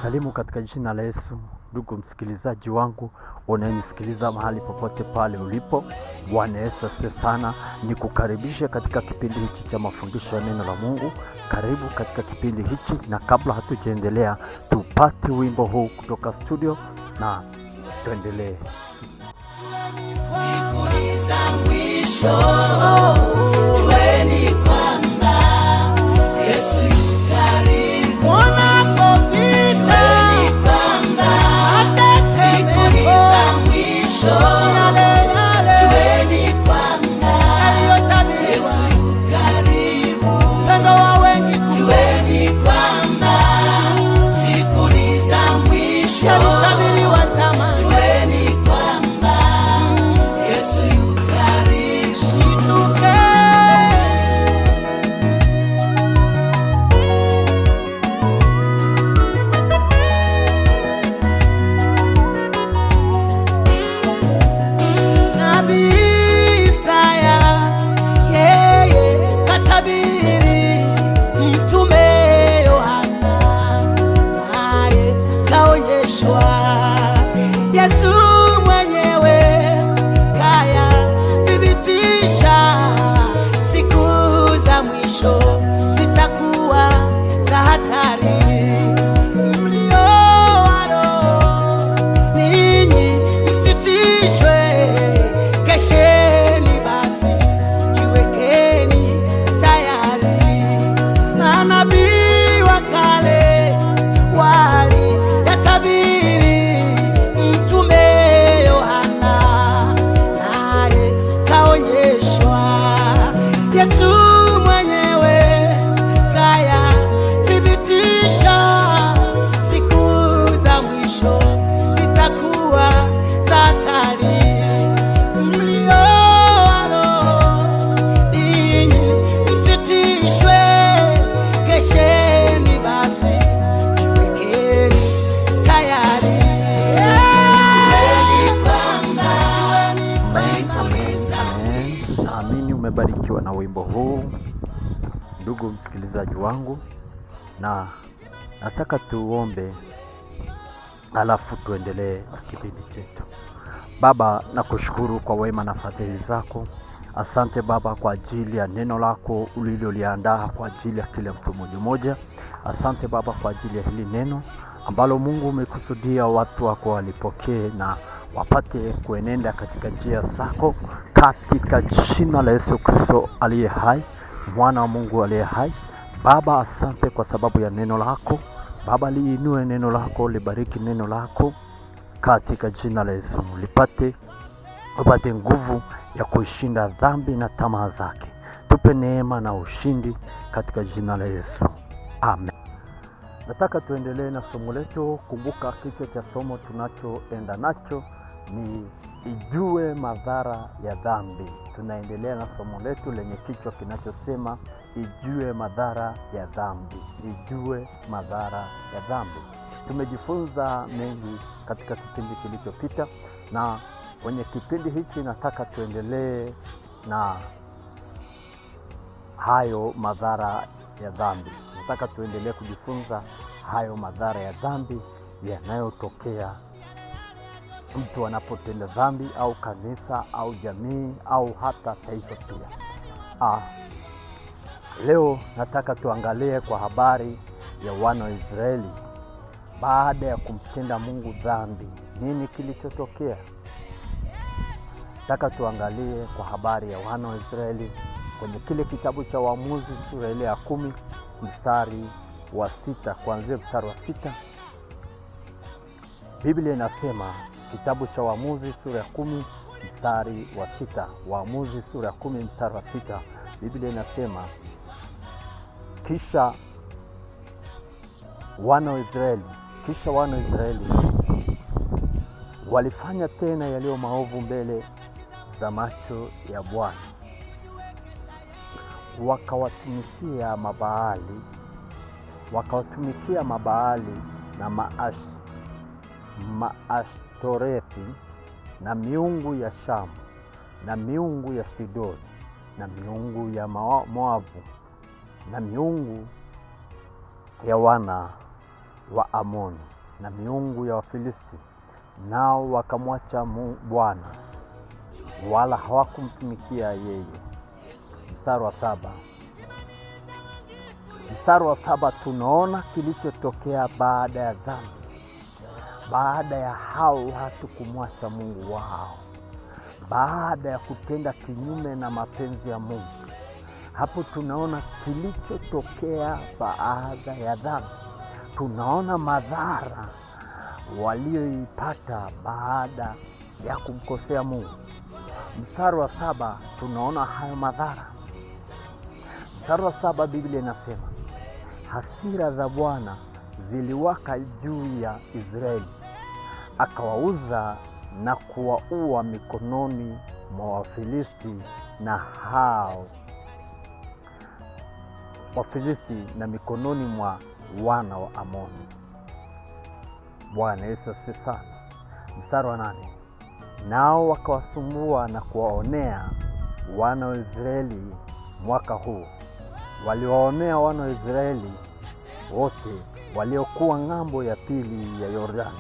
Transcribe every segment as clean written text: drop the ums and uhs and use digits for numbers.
Ninakusalimu katika jina la Yesu, ndugu msikilizaji wangu unayenisikiliza mahali popote pale ulipo. Bwana Yesu asifiwe sana. Nikukaribishe katika kipindi hichi cha mafundisho ya neno la Mungu. Karibu katika kipindi hichi, na kabla hatujaendelea, tupate wimbo huu kutoka studio na tuendelee. Siku ni za mwisho, jueni kwamba Yesu yu karibu. Jueni kwamba siku ni za mwisho, jueni kwamba Yesu yu karibu. Jueni kwamba siku ni za mwisho, jueni kwamba Yesu yu karibu. Nabii Isaya yeye katabiri, Mtume Yohana naye kaonyeshwa, Yesu mwenyewe kaya thibitisha, siku za mwisho zitakuwa za hatari. Mlio wa roho ninyi msitishwe, kesheni basi, jiwekeni tayari. Manabii wa kale waliyatabiri, Mtume Yohana naye kaonyeshwa, Yesu mwenyewe kaya thibitisha, siku za mwisho zitakuwa za hatari. Mlio wa roho ninyi msitishwe, kesheni basi, jiwekeni tayari. Jueni kwamba siku ni za Amen. Naamini umebarikiwa na wimbo huu, ndugu msikilizaji wangu, na nataka tuombe, alafu tuendelee na kipindi chetu. Baba, nakushukuru kwa wema na fadhili zako. Asante Baba kwa ajili ya neno lako uliloliandaa kwa ajili ya kila mtu mmoja mmoja. Asante Baba kwa ajili ya hili neno ambalo Mungu umekusudia watu wako walipokee na wapate kuenenda katika njia zako, katika jina la Yesu Kristo aliye hai, mwana wa Mungu aliye hai. Baba, asante kwa sababu ya neno lako. Baba, liinue neno lako, libariki neno lako katika jina la Yesu, lipate upate nguvu ya kuishinda dhambi na tamaa zake. Tupe neema na ushindi katika jina la Yesu, amen. Nataka tuendelee na somo letu. Kumbuka kichwa cha somo tunachoenda nacho ni ijue madhara ya dhambi. Tunaendelea na somo letu lenye kichwa kinachosema ijue madhara ya dhambi, ijue madhara ya dhambi. Tumejifunza mengi katika kipindi kilichopita, na kwenye kipindi hiki nataka tuendelee na hayo madhara ya dhambi. Nataka tuendelee kujifunza hayo madhara ya dhambi yanayotokea mtu anapotenda dhambi, au kanisa au jamii au hata taifa pia. Leo nataka tuangalie kwa habari ya wana wa Israeli baada ya kumtenda Mungu dhambi, nini kilichotokea? Nataka tuangalie kwa habari ya wana wa Israeli kwenye kile kitabu cha Waamuzi sura ile ya 10 mstari wa 6, kuanzia mstari wa 6. Biblia inasema, kitabu cha Waamuzi sura ya 10 mstari wa 6, Waamuzi sura ya 10 mstari wa 6, Biblia inasema, kisha wana wa Israeli, kisha wana wa Israeli walifanya tena yaliyo maovu mbele za macho ya Bwana, wakawatumikia Mabaali, wakawatumikia Mabaali na Maashtorethi na miungu ya Shamu na miungu ya Sidoni na miungu ya Moabu na miungu ya wana wa Amoni. na miungu ya Wafilisti, nao wakamwacha Bwana, wala hawakumtumikia yeye. Mstari wa 7. Mstari wa 7 tunaona kilichotokea baada ya dhambi, baada ya hao watu kumwacha Mungu wao, baada ya kutenda kinyume na mapenzi ya Mungu. Hapo tunaona kilichotokea baada ya dhambi, tunaona madhara walioipata baada ya kumkosea Mungu. Mstari wa 7 tunaona hayo madhara. Mstari wa 7 Biblia inasema hasira za Bwana ziliwaka juu ya Israeli, akawauza na kuwaua mikononi mwa Wafilisti na hao Wafilisti na mikononi mwa wana wa Amoni. Bwana Yesu asifiwe sana. Mstari wa 8, nao wakawasumbua na kuwaonea wana wa Israeli mwaka huu. Waliwaonea wana wa Israeli wote waliokuwa ng'ambo ya pili ya Yordani,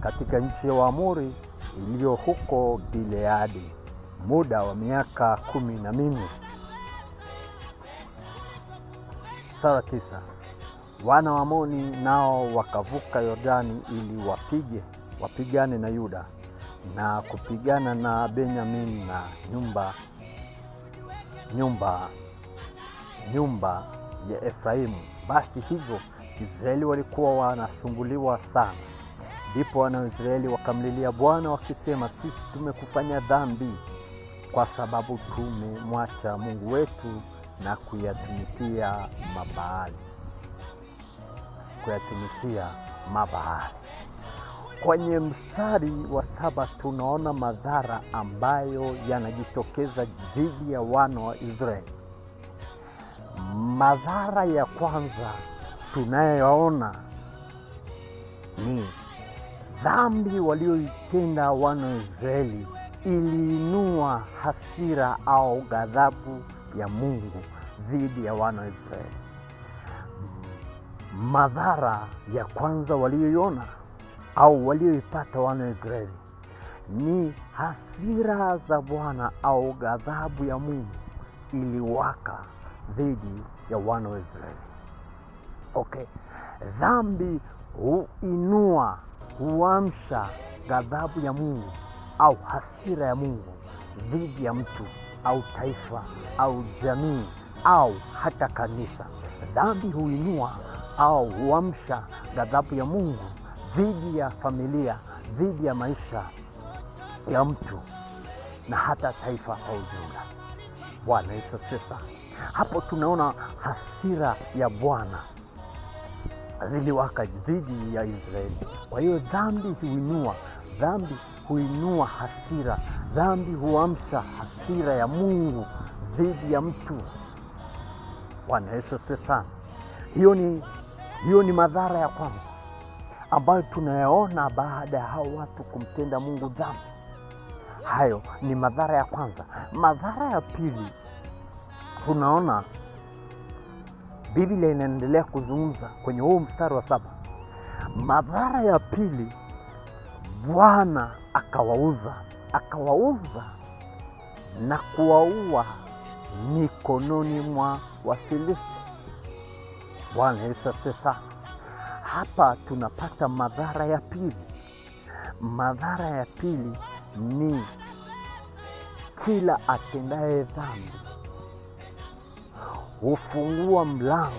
katika nchi ya Waamori iliyo huko Gileadi, muda wa miaka 14. Mstari wa 9, wana wa Amoni nao wakavuka Yordani ili wapigane na Yuda na kupigana na Benjamini na nyumba ya Efraimu. Basi hivyo Israeli walikuwa wanasumbuliwa sana. Ndipo wana wa Israeli wakamlilia Bwana wakisema, sisi tumekufanya dhambi kwa sababu tumemwacha Mungu wetu na kuyatumikia Mabaali. Kuyatumikia Mabaali. Kwenye mstari wa 7 tunaona madhara ambayo yanajitokeza dhidi ya wana wa Israeli. Madhara ya kwanza tunayoona ni dhambi walioitenda wana wa Israeli iliinua hasira au ghadhabu ya Mungu dhidi ya wana wa Israeli. Madhara ya kwanza walioiona au walioipata wana wa Israeli ni hasira za Bwana au ghadhabu ya Mungu iliwaka dhidi ya wana wa Israeli. Dhambi huinua, huamsha ghadhabu ya Mungu au hasira ya Mungu dhidi ya mtu au taifa au jamii au hata kanisa. Dhambi huinua au huamsha ghadhabu ya Mungu dhidi ya familia, dhidi ya maisha ya mtu na hata taifa kwa ujumla. Bwana Yesu asifiwe sana. Hapo tunaona hasira ya Bwana ziliwaka dhidi ya Israeli. Kwa hiyo dhambi huinua hasira, dhambi huamsha hasira ya Mungu dhidi ya mtu. Bwana Yesu asifiwe sana. Hiyo ni madhara ya kwanza ambayo tunayaona baada ya hao watu kumtenda Mungu dhambi. Hayo ni madhara ya kwanza. Madhara ya pili, tunaona Biblia inaendelea kuzungumza kwenye huu mstari wa 7. Madhara ya pili, Bwana akawauza na kuwaua mikononi mwa Wafilisti. Bwana Yesu asifiwe sana. Hapa tunapata madhara ya pili. Madhara ya pili ni kila atendaye dhambi hufungua mlango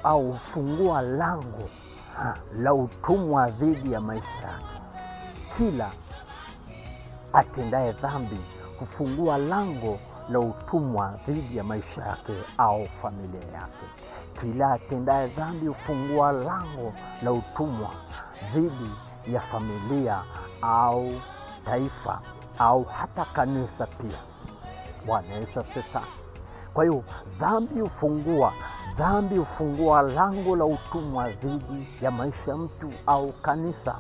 au hufungua lango la utumwa dhidi ya maisha yake. Kila atendaye dhambi hufungua lango la utumwa dhidi ya maisha yake au familia yake. Kila atendaye dhambi hufungua lango la utumwa dhidi ya familia au taifa au hata kanisa pia. Bwana Yesu asifiwe sana. Kwa hiyo dhambi hufungua lango la utumwa dhidi ya maisha ya mtu au kanisa.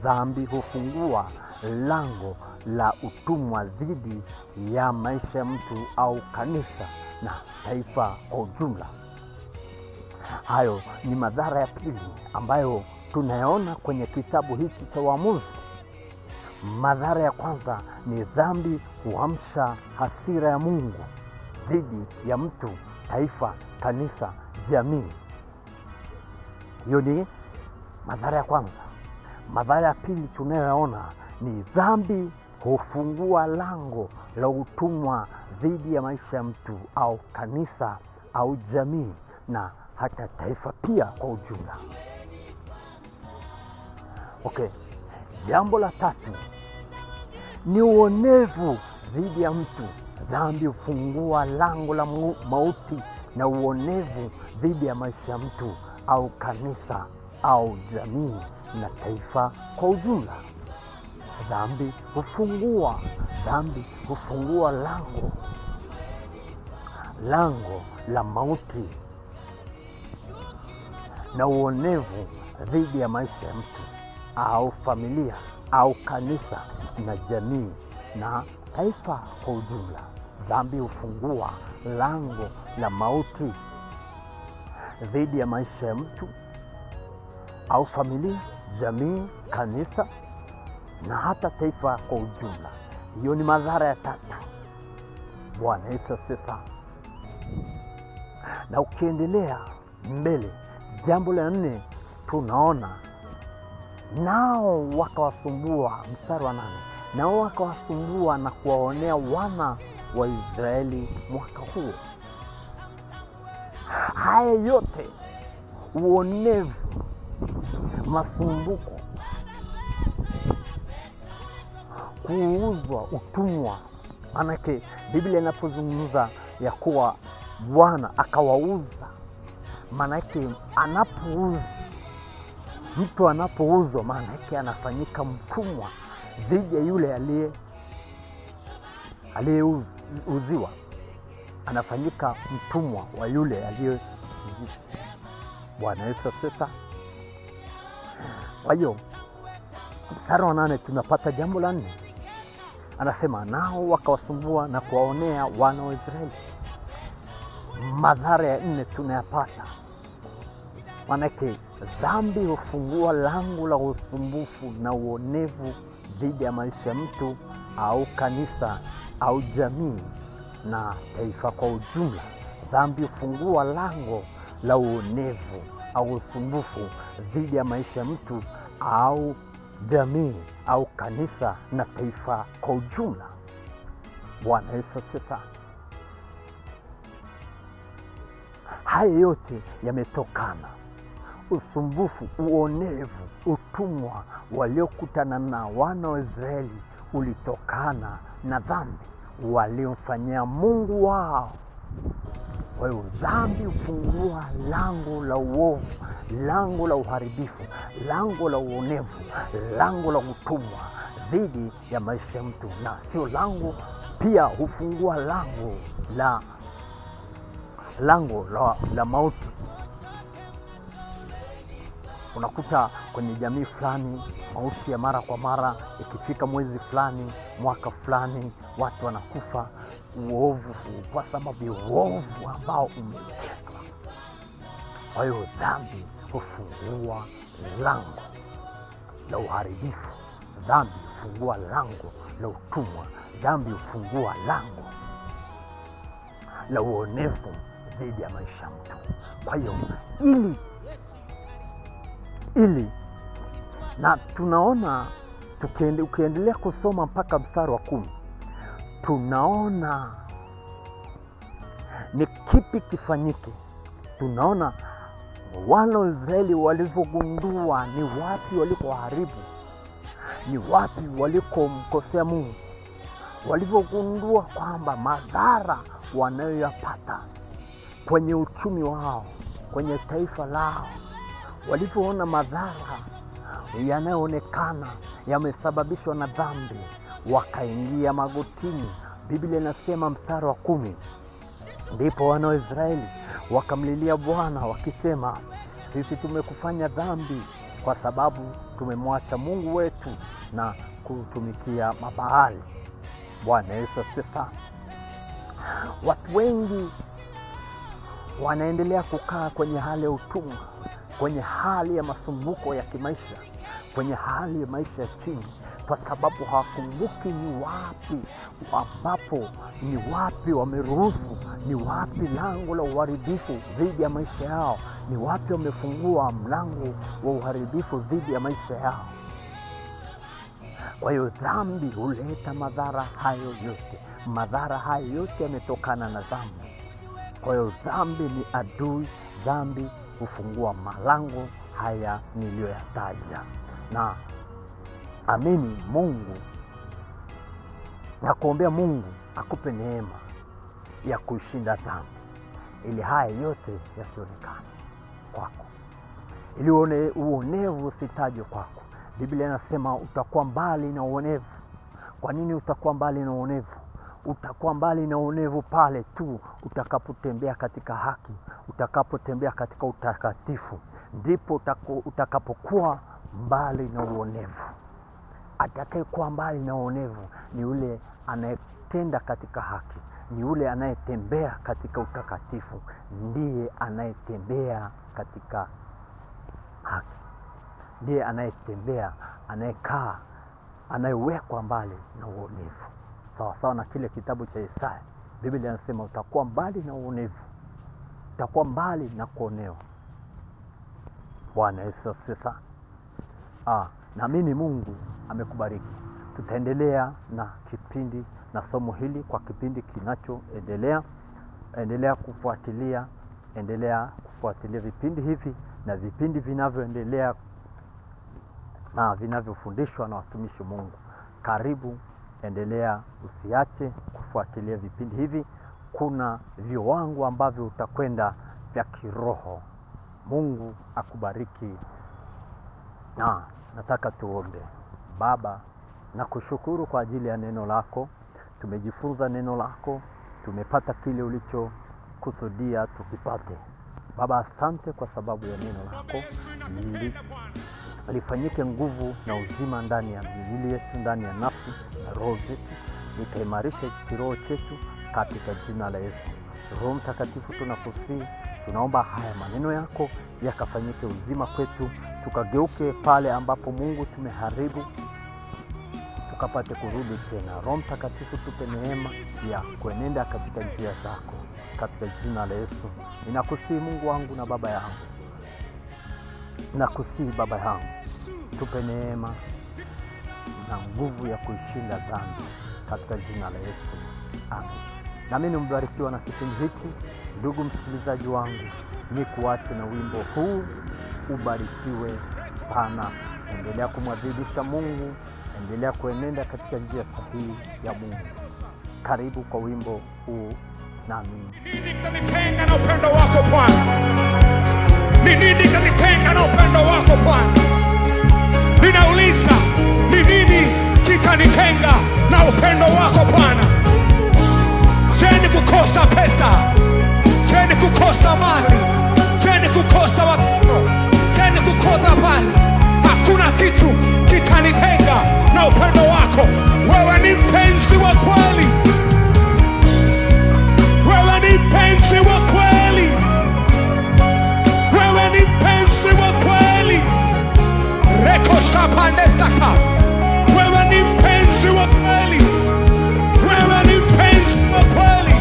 Dhambi hufungua lango la utumwa dhidi ya maisha ya mtu au kanisa na taifa kwa ujumla. Hayo ni madhara ya pili ambayo tunayaona kwenye kitabu hiki cha Waamuzi. Madhara ya kwanza ni dhambi huamsha hasira ya Mungu dhidi ya mtu, taifa, kanisa, jamii. Hiyo ni madhara ya kwanza. Madhara ya pili tunayoyaona ni dhambi hufungua lango la utumwa dhidi ya maisha ya mtu au kanisa au jamii na hata taifa pia kwa ujumla. Okay, jambo la tatu ni uonevu dhidi ya mtu. Dhambi hufungua lango la mauti na uonevu dhidi ya maisha ya mtu au kanisa au jamii na taifa kwa ujumla. Dhambi hufungua lango la mauti na uonevu dhidi ya maisha ya mtu au familia au kanisa na jamii na taifa kwa ujumla. Dhambi hufungua lango la mauti dhidi ya maisha ya mtu au familia, jamii, kanisa na hata taifa kwa ujumla. Hiyo ni madhara ya tatu. Bwana Yesu asifiwe sana. Na ukiendelea mbele, jambo la nne tunaona nao wakawasumbua, mstari wa 8, nao wakawasumbua na kuwaonea wana wa Israeli mwaka huo. Haya yote, uonevu, masumbuko, kuuzwa, utumwa. Maanake Biblia inapozungumza ya kuwa Bwana akawauza, maanake anapouza mtu, anapouzwa, maana yake anafanyika mtumwa dhidi ya yule aliyeuziwa, anafanyika mtumwa wa yule aliyeuziwa. Bwana Yesu asifiwe sana. Kwa hiyo mstari wa 8 tunapata jambo la nne, anasema nao wakawasumbua na kuwaonea wana wa Israeli. Madhara ya nne tunayapata, manake dhambi hufungua lango la usumbufu na uonevu dhidi ya maisha ya mtu au kanisa au jamii na taifa kwa ujumla. Dhambi hufungua lango la uonevu au usumbufu dhidi ya maisha ya mtu au jamii au kanisa na taifa kwa ujumla. Bwana Yesu asifiwe sana. Haya yote yametokana usumbufu, uonevu, utumwa waliokutana na wana wa Israeli ulitokana na dhambi waliomfanyia Mungu wao. Kwa hiyo dhambi hufungua lango la uovu, lango la uharibifu, lango la uonevu, lango la utumwa dhidi ya maisha ya mtu, na sio lango pia, hufungua lango la mauti. Unakuta kwenye jamii fulani mauti ya mara kwa mara, ikifika mwezi fulani, mwaka fulani, watu wanakufa uovu, kwa sababu ya uovu ambao umetendwa. Kwa hiyo dhambi hufungua lango la uharibifu, dhambi hufungua lango la utumwa, dhambi hufungua lango la uonevu dhidi ya maisha ya mtu. Kwa hiyo ili na tunaona ukiendelea kusoma mpaka mstari wa 10 tunaona ni kipi kifanyike. Tunaona wana wa Israeli walivyogundua ni wapi walikoharibu, ni wapi walikomkosea Mungu, walivyogundua kwamba madhara wanayoyapata kwenye uchumi wao, kwenye taifa lao, walivyoona madhara yanayoonekana yamesababishwa na dhambi, wakaingia magotini. Biblia inasema mstari wa 10, ndipo wana wa Israeli wakamlilia Bwana wakisema, sisi tumekufanya dhambi kwa sababu tumemwacha Mungu wetu na kutumikia Mabaali. Bwana Yesu asifiwe sana. Watu wengi wanaendelea kukaa kwenye hali ya utumwa kwenye hali ya masumbuko ya kimaisha, kwenye hali ya maisha ya chini, kwa sababu hawakumbuki ni wapi ambapo, ni wapi wameruhusu, ni wapi lango la uharibifu dhidi ya maisha yao, ni wapi wamefungua mlango wa uharibifu dhidi ya maisha yao. Kwa hiyo dhambi huleta madhara hayo yote. Madhara hayo yote yametokana na dhambi. Kwa hiyo dhambi ni adui, dhambi hufungua malango haya niliyoyataja. Na amini Mungu na kuombea Mungu akupe neema ya kuishinda dhambi, ili haya yote yasionekane kwako, ili uonevu usitajwe kwako. Biblia inasema utakuwa mbali na uonevu. Kwa nini utakuwa mbali na uonevu? Utakuwa mbali na uonevu pale tu utakapotembea katika haki, utakapotembea katika utakatifu, ndipo utakapokuwa mbali na uonevu. Atakayekuwa mbali na uonevu ni yule anayetenda katika haki, ni yule anayetembea katika utakatifu, ndiye anayetembea katika haki, ndiye anayetembea, anayekaa, anayewekwa mbali na uonevu. Sawa sawa na kile kitabu cha Isaya, Biblia inasema utakuwa mbali na uonevu, utakuwa mbali na kuonewa. Bwana Yesu asifiwe sana. Naamini Mungu amekubariki. Tutaendelea na kipindi na somo hili kwa kipindi kinachoendelea. Endelea kufuatilia, endelea kufuatilia vipindi hivi na vipindi vinavyoendelea na vinavyofundishwa na watumishi Mungu. Karibu, endelea, usiache kufuatilia vipindi hivi. Kuna viwango ambavyo utakwenda vya kiroho. Mungu akubariki. Na nataka tuombe. Baba, nakushukuru kwa ajili ya neno lako. Tumejifunza neno lako, tumepata kile ulichokusudia tukipate. Baba, asante kwa sababu ya neno lako. Lifanyike nguvu na uzima ndani ya miili yetu, ndani ya nafsi na roho zetu, likaimarishe kiroho chetu katika jina la Yesu. Roho Mtakatifu, tunakusihi, tunaomba haya maneno yako yakafanyike uzima kwetu, tukageuke pale ambapo Mungu tumeharibu, tukapate kurudi tena. Roho Mtakatifu, tupe neema ya kuenenda katika njia zako katika jina la Yesu. Ninakusihi Mungu wangu na Baba yangu, nakusihi Baba yangu, tupe neema na nguvu ya kuishinda dhambi katika jina la Yesu, amen. Nami nimebarikiwa na kipindi hiki, ndugu msikilizaji wangu, ni kuache na wimbo huu. Ubarikiwe sana, endelea kumwadhimisha Mungu, endelea kuenenda katika njia sahihi ya Mungu. Karibu kwa wimbo huu nami. Nini kitanitenga na upendo wako Bwana? Ni nini kitanitenga na upendo wako Bwana? Ninauliza, ni nini kitanitenga na upendo wako Bwana? Je, ni kukosa pesa? Je, ni kukosa mali? Je, ni kukosa watoto? Je, ni kukosa mali? Hakuna kitu kitanitenga na upendo wako. Wewe ni mpenzi wa kweli. Wewe ni mpenzi wa kweli. Wewe ni mpenzi wa kweli. Reko shapande saka. Wewe ni mpenzi wa kweli. Wewe ni mpenzi wa kweli.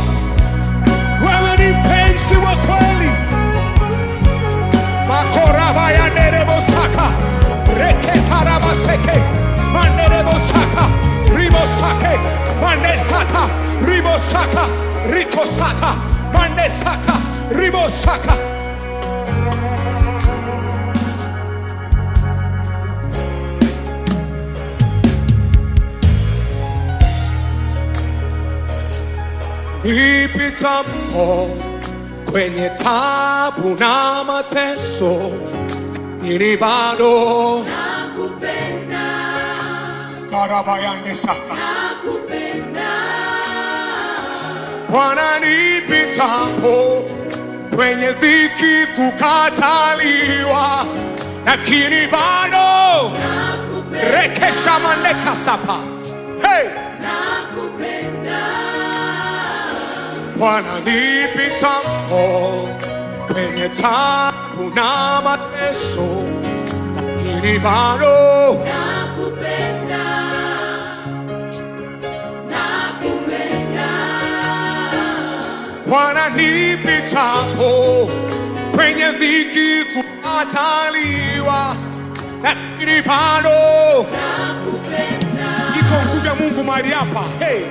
Wewe ni mpenzi wa kweli. Makoraba ya nerebo saka. Reke parabaseke. Manerebo saka. Ribosake. Manesaka. Ribosaka. Rikosaka. Manesaka. Ribosaka. Nipitapo kwenye tabu na mateso, ili bado Nakupenda, karabayane saka. nakupenda, Bwana, nipitapo kwenye dhiki kukataliwa, lakini bado rekesha maneka sapa. Hey! nakupenda, Bwana, nipitapo kwenye tabu Kuna mateso, lakini bado Nakupenda, nakupenda. Bwana, nipitapo kwenye dhiki kukataliwa, lakini bado Nakupenda, iko nguvu ya Mungu mahali hapa. Hey.